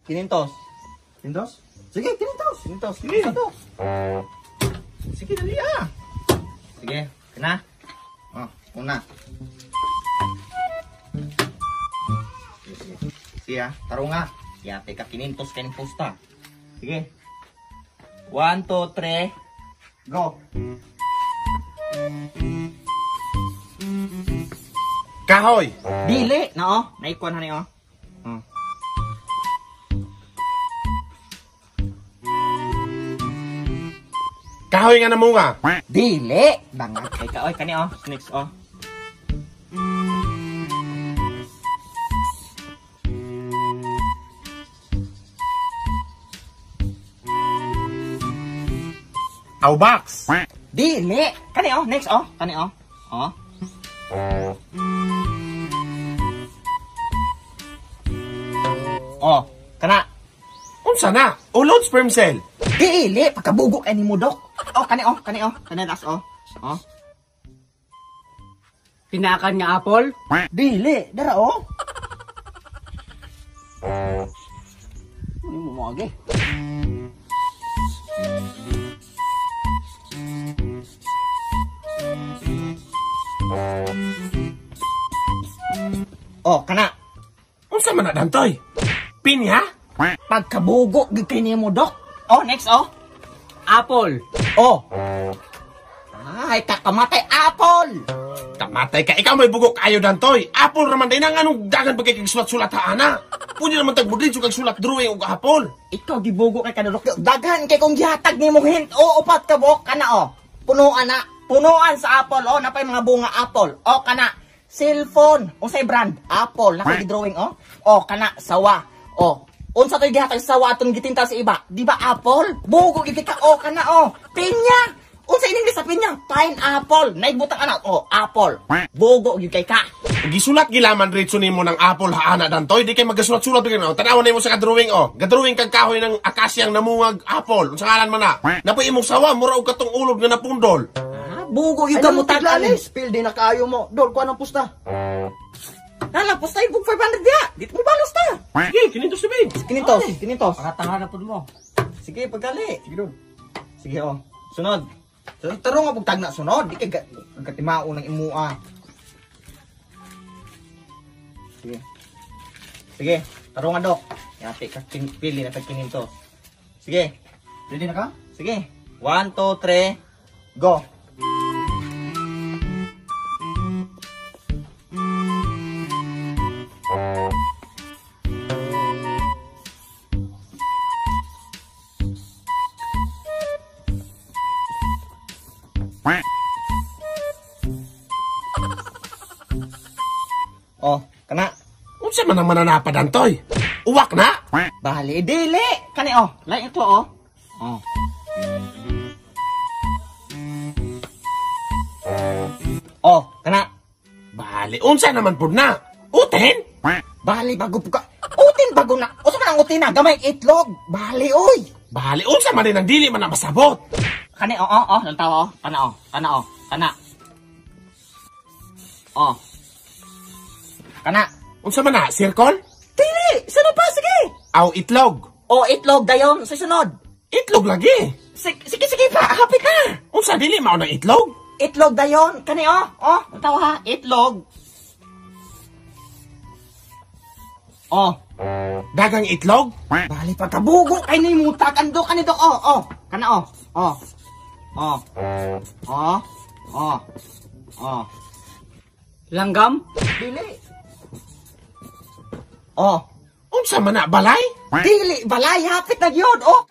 Kinintos. Kinintos? Sige, kinintos. Kinintos. Sige. Sige. Sige, dali ah. Sige, kana. Oh, una. Sige, sige. Sige ah, tarong ah. Yate ka, kinintos ka ng posta. Sige. 1, 2, 3, go. Kahoy. Dili, na oh. Naikuan na ni oh. Oh. Kahoy nga namunga. Dili. Bangag kay ka oy kani oh. Next oh. Awbox. Dili. Kani oh, next oh. Kani oh. Oh. Oh, kana. Unsa na? Ulod sperm cell. Dili, pagkabugo kay nimo dok. Oh, kani oh, kani oh, kani last oh. Oh. Pinakan nga apple? Dili, dara oh. Ano mo mage? Oh, kana. Unsa man na dantoy? Pinya? Pagkabugo gid kay nimo dok. Oh, next oh. Apple. Oh. Ay, kakamatay apple. Kamatay ka, ikaw may bugok ayo dantoy. Apple raman day nang anong dagan pagkay kag sulat-sulat ha ana. Pwede naman tagbudlin kag sulat drawing og apple. Ikaw gibugo kay kanurok. Daghan kay kong gihatag nimo hint. O upat ka buok kana oh. Punuan na. Punuan sa apple oh, napay mga bunga apple. Oh kana cellphone. Unsay brand? Apple. Naka drawing oh. Oh kana sawa. Oh. Unsa toy gihatag sa sawa atong gitinta sa iba? Di ba apple? Bugo gid ka oh kana oh. Pinya. Unsa in English sa pinya? Pineapple. Naigbutang ana oh, apple. Bugo gyud kay ka. Gisulat gilaman retso nimo ng apple ha ana dantoy. Di kay magasulat-sulat kay no. Tan-awon nimo sa ka-drawing oh. Gadrawing kag kahoy ng akasyang namungag apple. Unsa ngalan man na? Napoy imong sawa mura og katong ulod nga napundol. Ah, bugo gyud ka Ay, mo taglali. Spill din na kaayo mo. Dol, kuha ng pusta. Nala, pusta ibog 500 diya. Dito mo balos ta. Sige, kinintos sabi. Kinintos, kinintos. Pakatanga na po mo. Sige, pagkali. Sige, Dol. Sige, oh. Sunod. Tarong nga pag tagna sunod. Di kay katimao ng imua. Sige. Sige, tarong nga dok. Yati ka pili na tag kinintos. Sige. Ready na ka? Sige. 1, 2, 3, go. Oh, kana. Unsa man ang mananapa dantoy? Uwak na? Bali, dili. Kani oh, lain ito oh. Oh. Oh, kana. Bali, unsa naman pud na? Uten? Bali bago po ka. Utin bago na. Unsa man ang utin na? Gamay itlog. Bali oy. Bali, unsa man din ang dili man na masabot? Kani oh oh oh, lantaw oh. Kana oh, kana oh, kana. Oh. Kana. Unsa man na? Circle? Dili, sunod pa sige. Aw itlog. Oh, itlog dayon sa sunod. Itlog lagi. Sige sige pa, hapit na. Unsa dili mao nang itlog? Itlog dayon kani oh. Oh, lantaw ha, itlog. Oh, Dagang itlog? bali pagkabugo kay nimo tagando kani do. Oh, oh. Kana oh. Oh. Oh. Oh. Oh. Oh. Langgam? Dili. Oh. Unsa man na balay? Dili balay hapit na gyud. Oh.